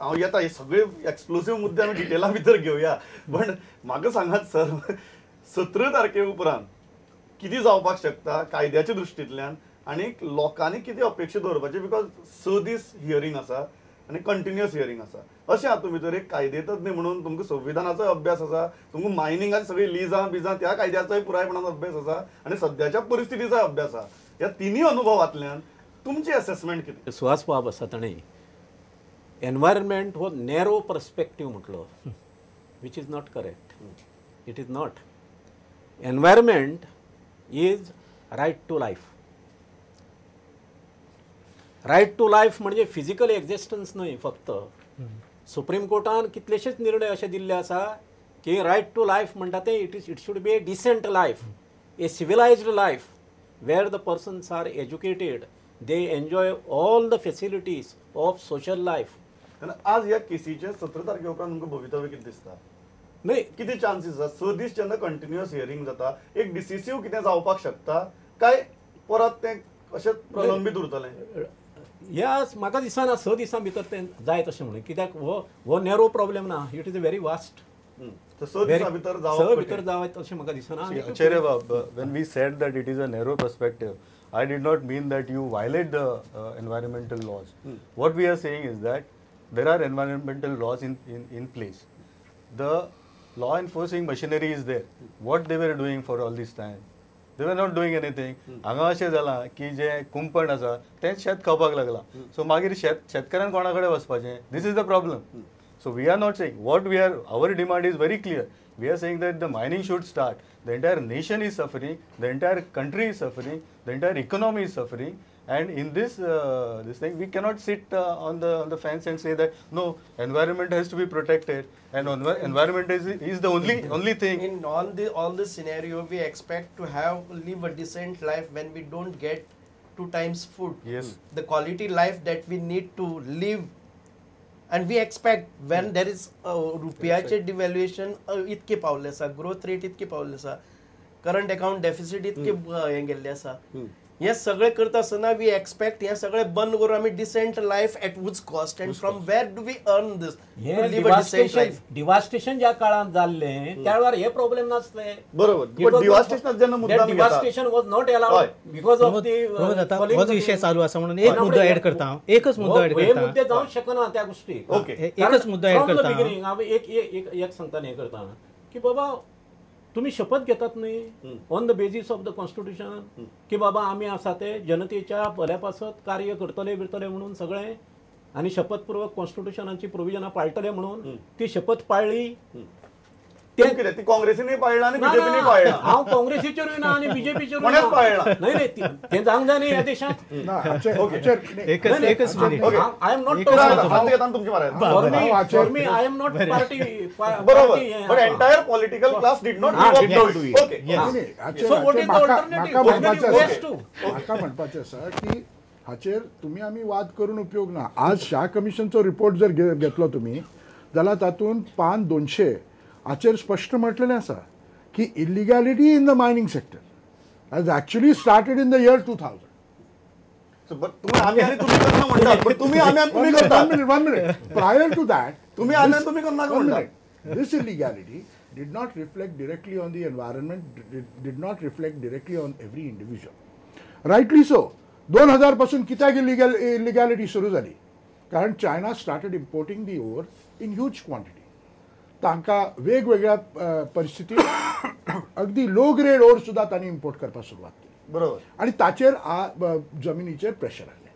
हांव येता, हे सगळे एक्सक्लुसीव मुद्दे आमी डिटेला भितर घेवया, पण म्हाका सांगात सर, 17 तारखे उपरांत कितें जावपाक शकता कायद्याच्या दृश्टींतल्यान आनी लोकांनी कितें अपेक्षा दवरपाची? Because 6 दीस हियरींग आसा आनी कंटिन्युअस हियरींग आसा. अशें हातूंत भितर एक कायदेतज्ञ म्हणून तुमकां संविधानाचोय अभ्यास आसा, तुमकां मायनिंगाचे सगळी लिजां बिजां त्या कायद्याचोय पुरायपणान अभ्यास आसा आनी सद्याच्या परिस्थितीचोय अभ्यास आसा. ह्या तिनूय अनुभवांतल्यान तुमची असेसमेंट कितें? सुहास बाब आसा ताणें एनवायरमेंट हो नॅरो पर्सपेक्टीव म्हटलो, which is not correct. It is not. Environment is right to life. Right to life म्हणजे फिजिकल एक्झिस्टन्स न्हय फक्त. सुप्रीम कोर्टान कितलेशेच निर्णय अशे दिल्ले आसा की रायट टू लायफ म्हणटा तें it should be a decent life, a civilized life where the persons are educated, they enjoy all the facilities of social life. आज ह्या केसीचे 17 तारखे उपरांत तुमकां भवितव्य कितें दिसता? न्हय, कितें चान्सीस आसा? 6 दीस जेन्ना कंटिन्युअस हियरींग जाता, एक डिसिसीव कितें जावपाक शकता काय परत तें अशें प्रलंबीत उरतलें? ह्या म्हाका दिसना 6 दिसां भितर तें जायत अशें म्हणून, कित्याक हो नॅरो प्रॉब्लेम ना, it is a very vast. 6 दिसां भितर जावप, भितर जायत अशें म्हाका दिसना. Acharya Bab, when we said that it is a narrow perspective, I did not mean that you violate the environmental laws. What we are saying is that there are environmental laws in place. The law enforcing machinery is there. What they were doing for all this time? They were not doing anything. हांगा अशें जालां की जे कुंपण आसा तें शेत खावपाक लागलां. सो मागीर शेतकारान कोणा कडेन वचपाचें? This is the problem. So we are not saying what we are, our demand is very clear. We are saying that the mining should start. The entire nation is suffering, the entire country is suffering, the entire economy is suffering, and in this this thing we cannot sit on the fence and say that no, environment has to be protected and environment is the only thing. In all this scenario, we expect to have live a decent life when we don't get 2 times food. Yes. The quality life that we need to live. And we expect when there is रुपयाचे devaluation इतके पावले आसा, growth rate इतके पावले आसा, current account deficit इतके हें गेल्ले आसा, हें सगळें करता आसतना we expect हें सगळें बंद करून आमी decent life at whose cost and from where do we earn this to live a decent life? Devastation ज्या काळांत जाल्लें त्या वेळार हे प्रॉब्लेम नासले. बरोबर. डिवास्टेशन जेन्ना मुद्दा devastation was not allowed because of the होच विशय चालू आसा म्हणून एक मुद्दो ऍड करता हांव, एकच मुद्दो ऍड करता. हे मुद्दे जावंक शकना त्या गोष्टी. एकच मुद्दो ऍड करता. हांव एक एक सांगता हें करता की बाबा तुम्ही शपथ घेतात न्ही on the basis of the constitution की बाबा आमी आसा ते जनतेच्या भल्या पासत कार्य करतले बिरतले म्हणून सगळें आनी शपथपूर्वक कॉन्स्टिट्युशनाची प्रोविजनां पाळटले म्हणून ती शपथ पाळ्ळी. तें कितें ती काँग्रेसीनूय पाळ्ळा आनी बीजेपीनूय पाळ्ळा. हांव काँग्रेसीचेरूय ना आनी बीजेपीचेरूय ना. न्हय न्हय तें जावंक जाय न्ही ह्या देशांत. एकच minute. I am not I am not party. बरोबर. But entire political class did not do it. Okay. So what is the alternative? म्हाका म्हणपाचें आसा की हाचेर तुमी आमी वाद करून उपयोग ना. आज शाह कमिशनचो रिपोर्ट जर घेतलो तुमी जाल्यार तातूंत पान 200 हाचेर स्पश्ट म्हटलेलें आसा की illegality in the mining sector has actually started in the year 2000. One minute. Prior to that, this illegality did not reflect directly on the environment, did not reflect directly on every individual. Rightly so. 2000 पासून कित्याक इलिगॅलिटी सुरू जाली? कारण China started importing the ore in huge quantity. तांकां वेगवेगळ्या परिस्थितीत अगदी low grade ओर सुद्दां तांणी इम्पोर्ट करपाक सुरवात केली. बरोबर. आनी ताचेर जमिनीचेर प्रेशर आयलें,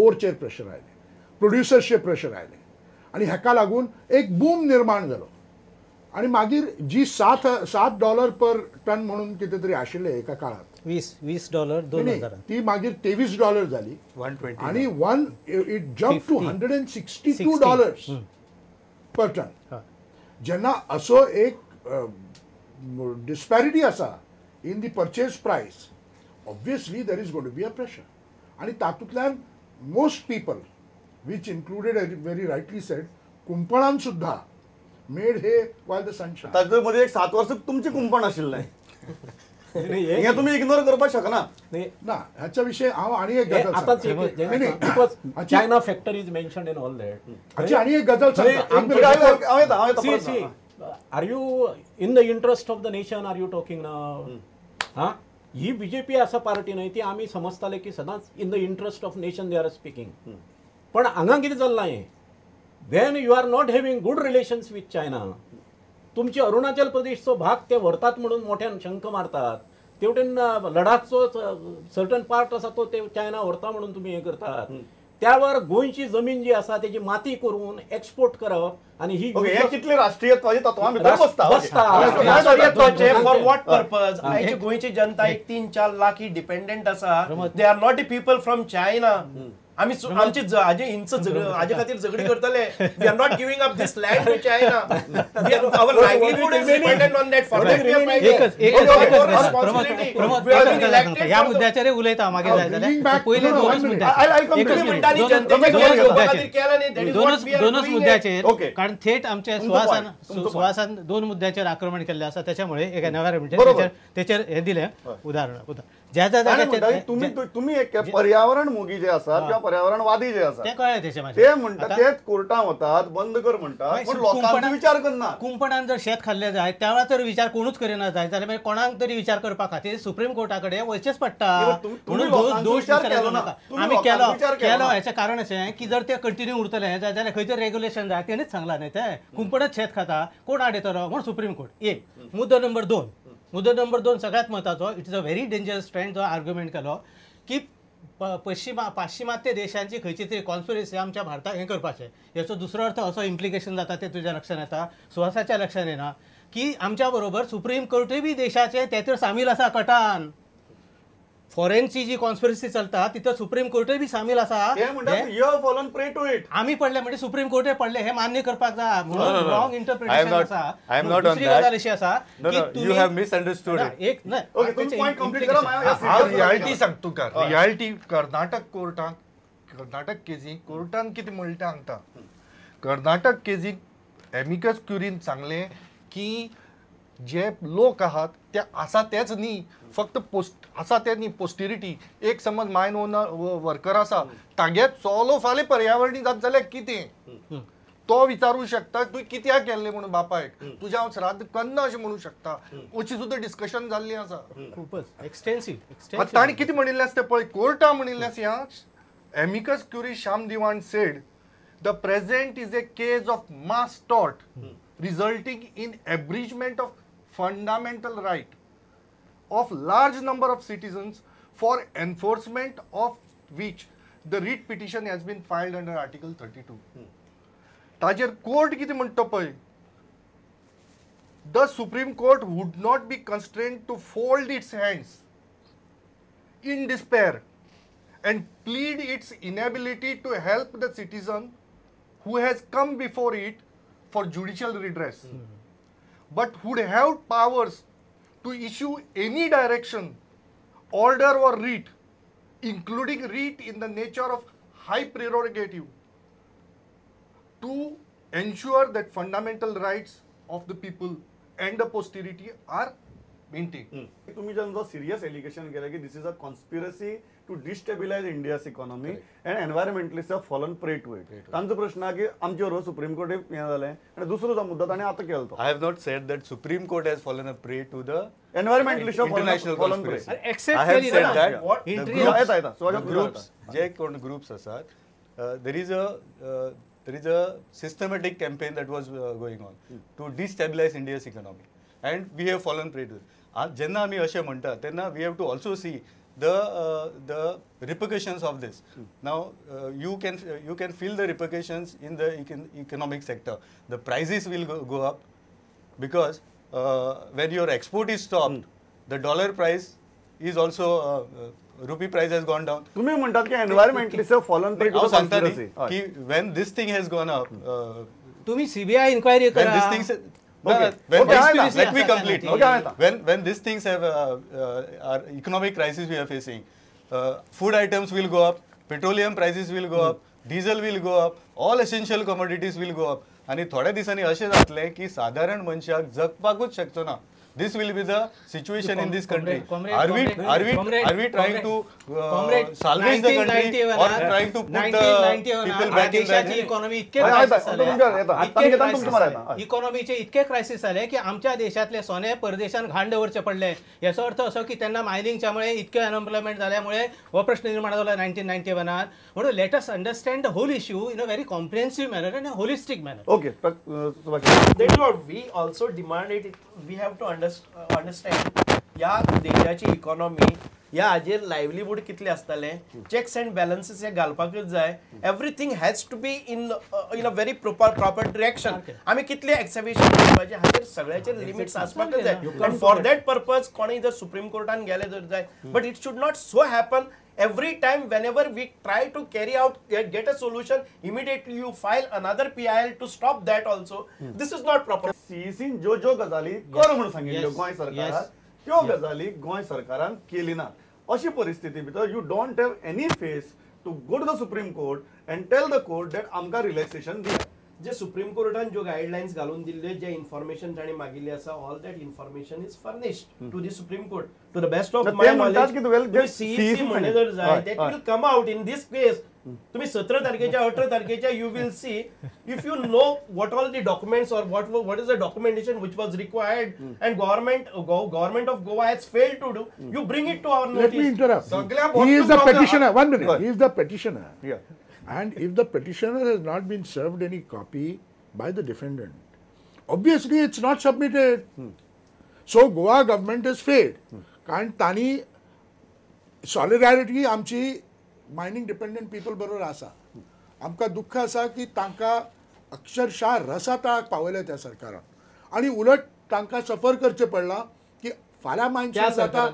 ओरचेर प्रेशर आयलें, प्रोड्युसर्सचेर प्रेशर आयलें आनी हेका लागून एक बूम निर्माण जालो. आनी मागीर जी $7 पर टन म्हणून कितें तरी आशिल्लें एका काळांत, $20 2000, ती मागीर $23 जाली 120 आनी it jump to $162 per ton. जेन्ना असो एक डिस्पॅरिटी आसा in the purchase price, obviously there is going to be a pressure. आनी तातूंतल्यान most people, which included very rightly said, कुंपणान सुद्दां made hay while the sun shine. ताचे मदीं एक 7 वर्सां तुमचें कुंपण आशिल्लें. हे तुमी इग्नोर करपाक शकना. ना, हाच्या विशय हांव आनी एक गजाल सांगता. China factor is mentioned in all that. हाची आनी एक गजाल सांगता. Are you in the interest of the nation are you talking now? हा, ही बीजेपी आसा पार्टी न्हय ती आमी समजताले की सदांच in the interest of nation they are speaking. पण हांगा कितें चल्लां हें, when you are not having good relations with China, तुमचे अरुणाचल प्रदेशचो भाग ते व्हरतात म्हणून मोठ्यान शंख मारतात, तेवटेन लडाखचो सर्टन पार्ट आसा तो ते चायना व्हरता म्हणून तुमी हें करतात. त्यावर गोंयची जमीन जी आसा तेजी माती करून एक्सपोर्ट करप आनी ही कितली राष्ट्रीयत्वाची तत्वां भितर बसता. राष्ट्रीयत्वाचे फॉर what purpose? आयची गोंयची जनता एक 3-4 लाख ही डिपेंडंट आसा. They are not the people from China. आमी आमची हाजे इंच हाजे खातीर झगडी करतले. We are not giving up this land to China. Our livelihood is dependent on that. For that we are fighting. ह्या मुद्द्याचेर उलयता मागीर जाय जाल्यार पयले दोनच मुद्द्याचेर, कारण थेट आमचे सुहासान दोन मुद्द्याचेर आक्रमण केल्लें आसा, त्याच्यामुळे एक एनवायरमेंट तेचेर हें दिलें उदाहरण. ज्या ज्या जाग्याचेर तुमी एक पर्यावरण मोगी जे आसात किंवा पर्यावरणवादी जे आसात ते कळ्ळें तेचें मातशें, ते म्हणटात तेच कोर्टान वतात बंद कर म्हणटात, पूण लोकांचो विचार करना. कुंपणान जर शेत खाल्लें जाय त्या वेळार जर विचार कोणूच करिना जाय जाल्यार मागीर कोणाक तरी विचार करपा खातीर सुप्रीम कोर्टा कडेन वचचेंच पडटा. म्हणून दोश नाका. आमी केलो केलो हेचें कारण अशें की जर ते कंटिन्यू उरतलें जाल्यार खंय तरी रेग्युलेशन जाय, तेणीच सांगलां न्ही तें कुंपणच शेत खाता कोण आड येतलो म्हूण सुप्रीम कोर्ट. एक मुद्दो नंबर दोन, मुद्दो नंबर दोन सगळ्यात म्हत्वाचो, it is a very dangerous trend जो आर्ग्युमेंट केलो की पाश्चिमात्य देशांची खंयची तरी कॉन्स्पिरसी आमच्या भारताक हें करपाचें. हेचो दुसरो अर्थ असो इम्प्लिकेशन जाता तें तुज्या लक्षांत येता, सुहासाच्या लक्षांत येना की आमच्या बरोबर सुप्रीम कोर्टूय बी देशाचे तेतूर सामील आसा कटान. फॉरेनची जी कॉन्स्पिरसी चलता तिथं सुप्रीम कोर्टूय बी सामील आसा. आमी पडले म्हणजे सुप्रीम कोर्टूय पडले हे मान्य करपाक जाय म्हणून रॉंग इंटरप्रिटेशन आसा. दुसरी गजाल अशी आसा की you have misunderstood. एक न्हय, रियालिटी सांग तुका. रियालिटी कर्नाटक कोर्टाक, कर्नाटक केजी कोर्टान कितें म्हणटा सांगता. कर्नाटक केजी एमिकस क्युरीन सांगलें की जे लोक आहात ते आसा तेच न्ही, फक्त पोस्ट आसा ते न्ही, पोस्टिरिटी. एक समज मायन ओनर वर्कर आसा तागे चलो फाल्यां पर्यावरणी जात जाल्यार कितें तो विचारूं शकता तुवें कित्याक केल्लें म्हणून बापायक, तुज्या हांव श्राद्ध करना अशें म्हणूं शकता. अशी सुद्दां डिस्कशन जाल्ली आसा खूपच एक्सटेन्सिव. ताणें कितें म्हणिल्लें आसा तें पळय, कोर्टा म्हणिल्लें आसा ह्या amicus curiae Shyam Divan said the present is a case of mass tort resulting in abridgment of fundamental right of large number of citizens for enforcement of which the writ petition has been filed under Article 32. ताजेर court कितें म्हणटा पळय, the Supreme Court would not be constrained to fold its hands in despair and plead its inability to help the citizen who has come before it for judicial redress, but would have powers to issue any direction, order or writ, including writ in the nature of high prerogative, to ensure that fundamental rights of the people and the posterity are maintained. तुम्ही जो serious allegation केलं की this is a conspiracy to destabilize India's economy and environmentalist have fallen prey to it. तांचो प्रश्न हा की आमचे बरोबर सुप्रीम कोर्ट हें जालें आनी दुसरो जो मुद्दो ताणें आतां केलो तो. I have not said that Supreme Court has fallen a prey to the environmentalist international conspiracy. Accept I have केली said ना. that येता येता ग्रुप्स जे कोण ग्रुप्स आसात, there is a systematic campaign that was going on to destabilize India's economy and we have fallen prey to it. जेन्ना आमी अशें म्हणटा तेन्ना we have to also see the repercussions of this. Now you can feel the repercussions in the economic sector. The prices will go up because when your export is stopped, the dollar price is also rupee price has gone down. तुम्ही म्हणतात की environmentalists have fallen prey to the conspiracy. की when this thing has gone up, तुम्ही CBI inquiry करा. When these things, okay. When okay, these, let me complete. No? Okay, when these things have our economic crisis we are facing, food items will go up, petroleum prices will go up, diesel will go up, all essential commodities will go up. आणि थोड्या दिसांनी अशें जातलें की सादारण मनशाक जगपाकूच शकचो ना. This will be the situation in this country. Are we trying to salvage the country or trying to put the people back in that? Economy इतके इकॉनॉमीचे इतके क्रायसिस आले की आमच्या देशातले सोने परदेशात घाण दवरचे पडले. याचो अर्थ असो की त्यांना मायनिंगच्यामुळे इतके अनएम्प्लॉयमेंट झाल्यामुळे हो प्रश्न निर्माण झाला 1991. म्हणून let us understand the whole issue in a very comprehensive manner and a holistic manner. Okay, that is what we also demand it. We have to understand ह्या देशाची इकॉनॉमी ह्या हाजेर लायवलीहूड कितले आसतले, चेक्स अँड बॅलन्सीस हे घालपाकच जाय. Everything has to be in a very proper direction. आमी कितले एक्सेबिशन करपाचें हाजेर सगळ्याचेर लिमिट्स आसपाकच जाय. आनी फॉर that purpose कोणूय जर सुप्रीम कोर्टान गेले जर जाय, but it should not so happen every time whenever we try to carry out get a solution, immediately you file another PIL to stop that also. This is not proper. CEC जो जो गजाली कर म्हणून सांगिल्ल्यो गोंय सरकारान, त्यो गजाली गोंय सरकारान केली ना. अशी परिस्थिती भितर you don't have any face to go to the Supreme Court and tell the court that आमकां रिलॅक्सेशन दिया. जे सुप्रीम कोर्टान ज्यो गायडलायन्स घालून दिल्ले, जे इन्फॉर्मेशन तांणी मागिल्ली आसा, all that information is furnished to the Supreme Court. To the best of my knowledge, CEC म्हणलें जर जाय, that will come out in this case. तुम्ही 17 तारखेच्या 18 तारखेच्या you will see if you know what all the documents or what is the documentation which was required and government of Goa has failed to do, you bring it to our notice. Let me interrupt. He is the petitioner. 1 minute. He is the petitioner. Yeah. And if the petitioner has not been served any copy by the defendant, obviously it's not submitted. So Goa government has failed. कारण तांणी solidarity आमची mining dependent people बरोबर आसा. आमकां दुख्ख आसा की तांकां अक्षरशः रसातळाक पावयले त्या सरकारान, आनी उलट तांकां सफर करचें पडलां की फाल्यां मायन सुरू जाता,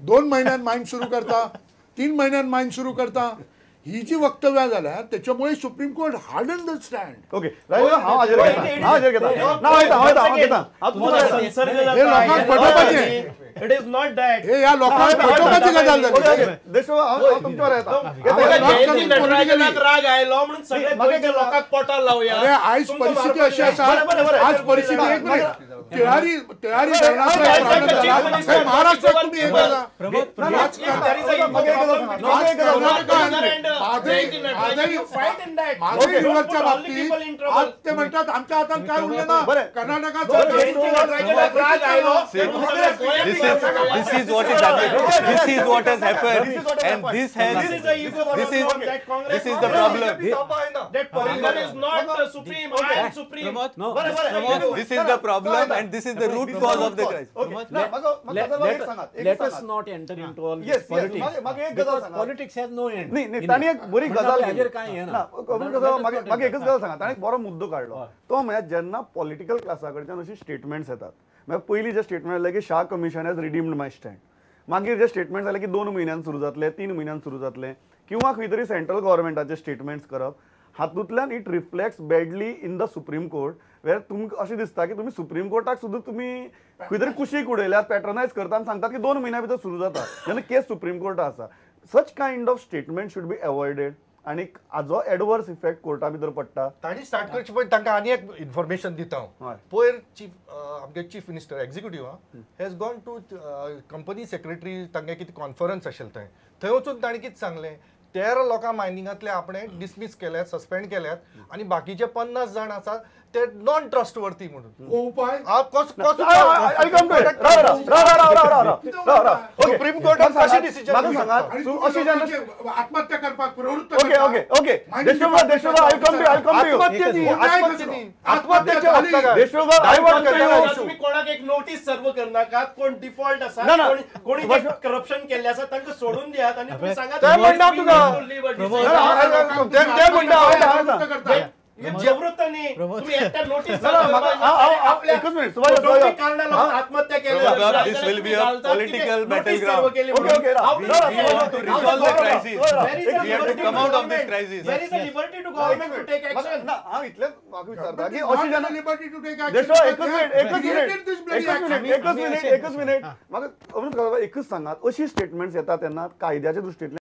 2 म्हयन्यान मायन सुरू करता, 3 म्हयन्यान मायन सुरू करता. ही जी वक्तव्यां जाल्या त्याच्यामुळे Supreme Court harden the stand. Okay, हांव हाजेर घेता, हांव हाजेर घेता, ना हांव घेता. हे लोकांक पटोवपाचें, it is not that. हे ह्या लोकांक पटोवपाची गजाल जाली. हांव तुमच्यावर येता. राग आयलो म्हणून सगळे गोंयच्या लोकांक पोटार लावया. अरे आयज परिस्थिती अशी आसा, आज परिस्थिती एक मिनिट, तिळारी तिळारी महाराष्ट्रात तुम्ही हे करा. म्हादय रिव्हरच्या बाबतीत आज ते म्हणतात आमच्या हातात काय उरलं ना. कर्नाटकात This is what is happening. This is what has happened, and this has this is the problem. That Parrikar is not supreme. I am supreme. This is the problem, and this is the root cause of the crisis. Let us not enter into all this politics. Because politics has no end. नाही नाही, ताणी एक बरी गजाल केली ना, म्हाका एकच गजाल सांगा. ताणें एक बरो मुद्दो काडलो, तो म्हळ्यार जेन्ना पॉलिटिकल क्लासा कडच्यान अशी स्टेटमेंट्स येतात, मागीर पयलीं जे स्टेटमेंट आयलें की Shah commission has redeemed my stand, मागीर जे स्टेटमेंट्स आयले की 2 म्हयन्यान सुरू जातले, 3 म्हयन्यान सुरू जातले, किंवा खंय तरी सेंट्रल गव्हर्मेंटाचे स्टेटमेंट्स करप, हातूंतल्यान it reflects badly in the Supreme Court, where तुमकां अशें दिसता की तुमी सुप्रीम कोर्टाक सुद्दां तुमी खंय तरी कुशीक उडयल्यात, पॅट्रनायज करता आनी सांगतात की 2 म्हयन्या भितर सुरू जाता, जेन्ना केस सुप्रीम कोर्टा आसा. Such kind of statement should be avoided आनी हाजो एडवर्स इफेक्ट कोर्टा भितर पडटा. तांणी स्टार्ट करचे पयलीं तांकां आनी एक इन्फॉर्मेशन दिता हांव. पयर चीफ आमगे chief minister executive has gone to company secretary, तांगे कितें कॉन्फरन्स आशिल्लें थंय, थंय वचून ताणें कितें सांगलें, 13 लोकां मायनिंगांतले आपणें डिसमीस केल्यात, सस्पेंड केल्यात, आनी बाकीचे 50 जाण आसात ते नॉन ट्रस्टवर्थी म्हणून. सुप्रीम कोर्टान कशें डिसिजन आत्महत्या करपाक प्रवृत्त. Okay okay okay, तुम्ही कोणाक एक नोटीस सर्व करनाकात, कोण डिफॉल्ट आसा, कोणी करप्शन केल्लें आसा तांकां सोडून दियात आनी तुमी सांगात. This will be a political battleground. We want to resolve the crisis. We have to come out of this crisis. There is a liberty to government to take action. हांव इतलेंच म्हाका विचारता की अशी जेन्ना liberty to take action. एकच minute, म्हाका एकच सांगात, अशी स्टेटमेंट्स येता तेन्ना कायद्याच्या दृश्टींतल्यान